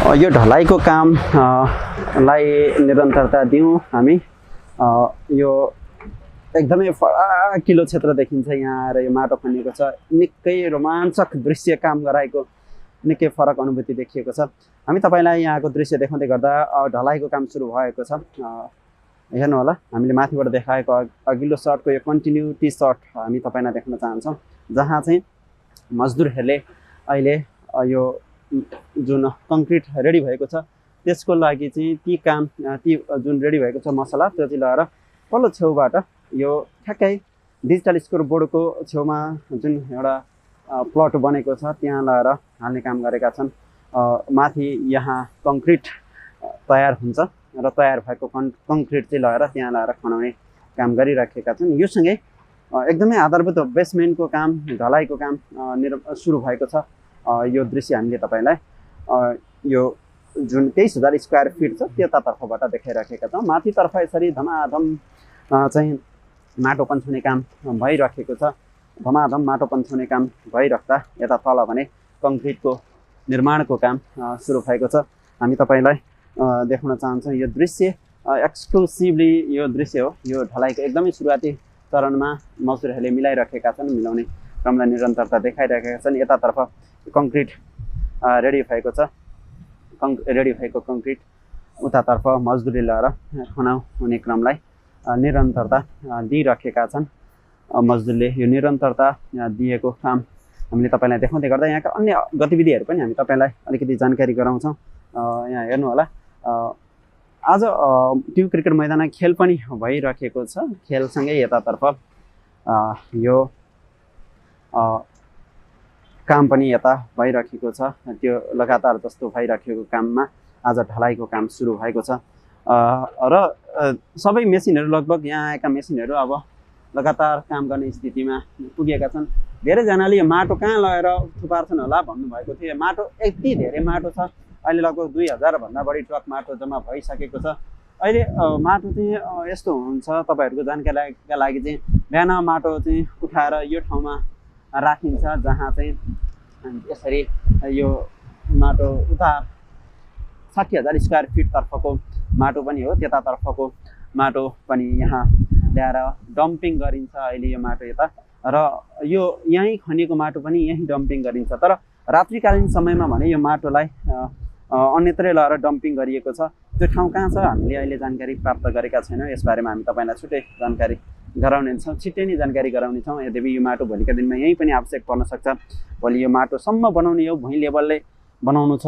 यो ढलाइको काम लाई निरन्तरता दिउँ हामी। यो एकदमै फराकिलो क्षेत्र देखिन्छ यहाँ आएर यो माटो खनिएको छ। निकै रोमाञ्चक दृश्य काम गराएको निकै फरक अनुभूति देखिएको छ। हामी तपाईँलाई यहाँको दृश्य देखाउँदै गर्दा ढलाइको काम सुरु भएको छ। हेर्नु होला, हामीले माथिबाट देखाएको अघिल्लो सर्टको यो कन्टिन्युटी सर्ट हामी तपाईँलाई देखाउन चाहन्छौँ, जहाँ चाहिँ मजदुरहरूले अहिले यो जुन कङ्क्रिट रेडी भएको छ त्यसको लागि चाहिँ ती जुन रेडी भएको छ मसला त्यो चाहिँ लगाएर पल्लो छेउबाट यो ठ्याक्कै डिजिटल स्कोर बोर्डको छेउमा जुन एउटा प्लट बनेको छ त्यहाँ लगाएर हाल्ने काम गरेका छन्। माथि यहाँ कङ्क्रिट तयार हुन्छ र तयार भएको कङ्क्रिट चाहिँ लगाएर त्यहाँ लगाएर खनाउने काम गरिराखेका छन्। यो सँगै एकदमै आधारभूत बेसमेन्टको काम, ढलाइको काम सुरु भएको छ। यो दृश्य हामीले तपाईँलाई यो जुन 23,000 स्क्वायर फिट छ त्यतातर्फबाट देखाइराखेका छौँ। माथितर्फ यसरी धमाधम चाहिँ माटो पन्छाउने काम भइराखेको छ। धमाधम माटो पन्छाउने काम भइराख्दा यता तल भने कङ्क्रिटको निर्माणको काम सुरु भएको छ। हामी तपाईँलाई देखाउन चाहन्छौँ यो दृश्य। एक्सक्लुसिभली यो दृश्य हो। यो ढलाइको एकदमै सुरुवाती चरणमा मजदुरहरूले मिलाइराखेका छन्, मिलाउने क्रमलाई निरन्तरता देखाइरहेका छन्। यतातर्फ कङ्क्रिट रेडी भएको छ। रेडी भएको कङ्क्रिट उतातर्फ मजदुरी लगाएर खनाउने क्रमलाई निरन्तरता दिइराखेका छन् मजदुरले। यो निरन्तरता दिएको काम हामीले तपाईँलाई देखाउँदै गर्दा यहाँका अन्य गतिविधिहरू पनि हामी तपाईँलाई अलिकति जानकारी गराउँछौँ। यहाँ हेर्नु होला, आज ट्युब क्रिकेट मैदानमा खेल पनि भइराखेको छ। खेलसँगै यतातर्फ यो काम पनि यता भइराखेको छ। त्यो लगातार जस्तो भइराखेको काममा आज ढलाइको काम सुरु भएको छ र सबै मेसिनहरू लगभग यहाँ आएका मेसिनहरू अब लगातार काम गर्ने स्थितिमा पुगेका छन्। धेरैजनाले यो माटो कहाँ लगेर थुपार्छन् होला भन्नुभएको थियो। माटो यति धेरै माटो छ, अहिले लगभग 2,000 भन्दा बढी ट्रक माटो जम्मा भइसकेको छ। अहिले माटो चाहिँ यस्तो हुन्छ, तपाईँहरूको जानकारीका लागि चाहिँ बिहान माटो चाहिँ उठाएर यो ठाउँमा राखिन्छ, जहाँ चाहिँ यसरी यो माटो उता 60,000 स्क्वायर फिटतर्फको माटो पनि हो, त्यतातर्फको माटो पनि यहाँ ल्याएर डम्पिङ गरिन्छ। अहिले यो माटो यता र यो यहीँ खनिएको माटो पनि यहीँ डम्पिङ गरिन्छ। तर रात्रिकालीन समयमा भने यो माटोलाई अन्यत्रै लगाएर डम्पिङ गरिएको छ। त्यो ठाउँ कहाँ छ हामीले अहिले जानकारी प्राप्त गरेका छैनौँ। यसबारेमा हामी तपाईँलाई छुट्टै जानकारी गराउनेछौँ, छिट्टै नै जानकारी गराउनेछौँ। यद्यपि यो माटो भोलिका दिनमा यहीँ पनि आवश्यक पर्न सक्छ। भोलि यो माटोसम्म बनाउने हो, भुइँ लेभलले बनाउनु छ।